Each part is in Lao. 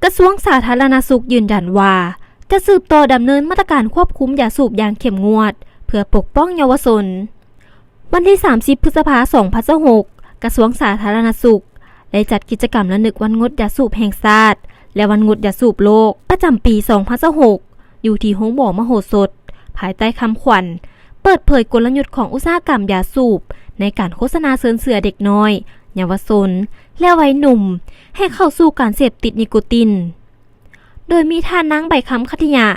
ກະຊວງສາທາລະນະສຸກຢືນຢັນວ່າ ຈະສືບຕໍ່ດຳເນີນມາດຕະການຄວບຄຸມຢາສູບຢ່າງເຂັ້ມງວດ ເພື່ອປົກປ້ອງເຍົາວະຊົນ. ວັນທີສາມສິບ ພຶດສະພາ ສອງພັນຊາວຫົກ ກະຊວງສາທາລະນະສຸກ ໄດ້ຈັດກິດຈະກຳລະນຶກວັນງົດຢາສູບແຫ່ງຊາດ ແລະ ວັນງົດຢາສູບໂລກ ປະຈຳປີ ສອງພັນຊາວຫົກ ຢູ່ທີ່ໂຮງໝໍມະໂຫສົດ ພາຍໃຕ້ຄຳຂວັນ ເປີດເຜີຍກົນລະຍຸດຂອງອຸດສາຫະກຳຢາສູບ ໃນການໂຄສະນາເຊີນເຊື່ອເດັກນ້ອຍ, ເຍົາວະຊົນ ແລະ ໄວໜຸ່ມ ໃຫ້ເຂົ້າສູ່ການເສບຕິດນິໂກຕິນ. ໂດຍມີທ່ານນາງ ໃບຄຳ ຂັດທິຍະ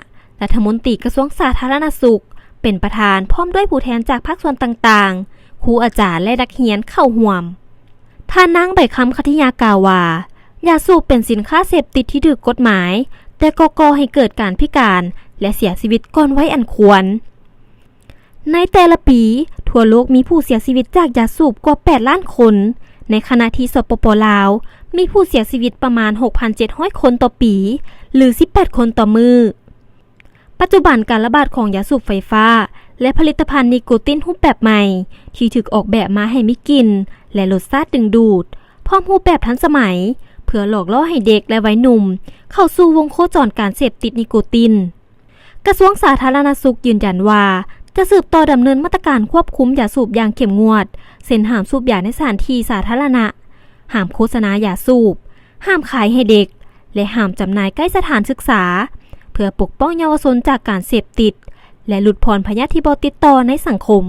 ລັດຖະມົນຕີກະຊວງສາທາລະນະສຸກ ເປັນປະທານ ພ້ອມດ້ວຍຜູ້ແທນຈາກພາກສ່ວນຕ່າງໆ, ຄູອາຈານ ແລະ ນັກຮຽນເຂົ້າຮ່ວມ. ທ່ານນາງ ໃບຄຳ ຂັດທິຍະ ກ່າວວ່າ ຢາສູບເປັນສິນຄ້າເສບຕິດທີ່ຖືກກົດໝາຍ, ແຕ່ກໍກໍ່ໃຫ້ເກີດການພິການ ແລະ ເສຍຊີວິດກ່ອນໄວອັນຄວນ. ໃນແຕ່ລະປີ, ທົ່ວໂລກມີຜູ້ເສຍຊີວິດຈາກຢາສູບກວ່າ ແປດລ້ານຄົນ, ໃນຂະນະທີ່ ສປປ ລາວ ມີຜູ້ເສຍຊີວິດປະມານ ຫົກພັນເຈັດຮ້ອຍຄົນຕໍ່ປີ ຫຼື ສິບແປດຄົນຕໍ່ມື້. ປັດຈຸບັນການລະບາດຂອງຢາສູບໄຟຟ້າ ແລະ ຜະລິດຕະພັນນິໂກຕິນຮູບແບບໃໝ່ ທີ່ຖືກອອກແບບມາໃຫ້ມີກິ່ນ ແລະ ລົດຊາດດຶງດູດ, ພ້ອມຮູບແບບທັນສະໄໝ ເພື່ອຫຼອກຫຼໍ່ໃຫ້ເດັກ ແລະ ໄວໜຸ່ມ ເຂົ້າສູ່ວົງໂຄຈອນການເສບຕິດນິໂກຕິນ. ກະຊວງສາທາລະນະສຸກຢືນຢັນວ່າ ຈະສືບຕໍ່ດຳເນີນມາດຕະການຄວບຄຸມຢາສູບຢ່າງເຂັ້ມງວດ, ເຊັ່ນ ຫ້າມສູບຢາໃນສະຖານທີ່ສາທາລະນະ, ຫ້າມໂຄສະນາຢາສູບ, ຫ້າມຂາຍໃຫ້ເດັກ ແລະ ຫ້າມຈຳໜ່າຍໃກ້ສະຖານສຶກສາ, ເພື່ອປົກປ້ອງເຍົາວະຊົນຈາກການເສບຕິດ ແລະ ຫຼຸດຜ່ອນພະຍາດທີ່ບໍ່ຕິດຕໍ່ໃນສັງຄົມ.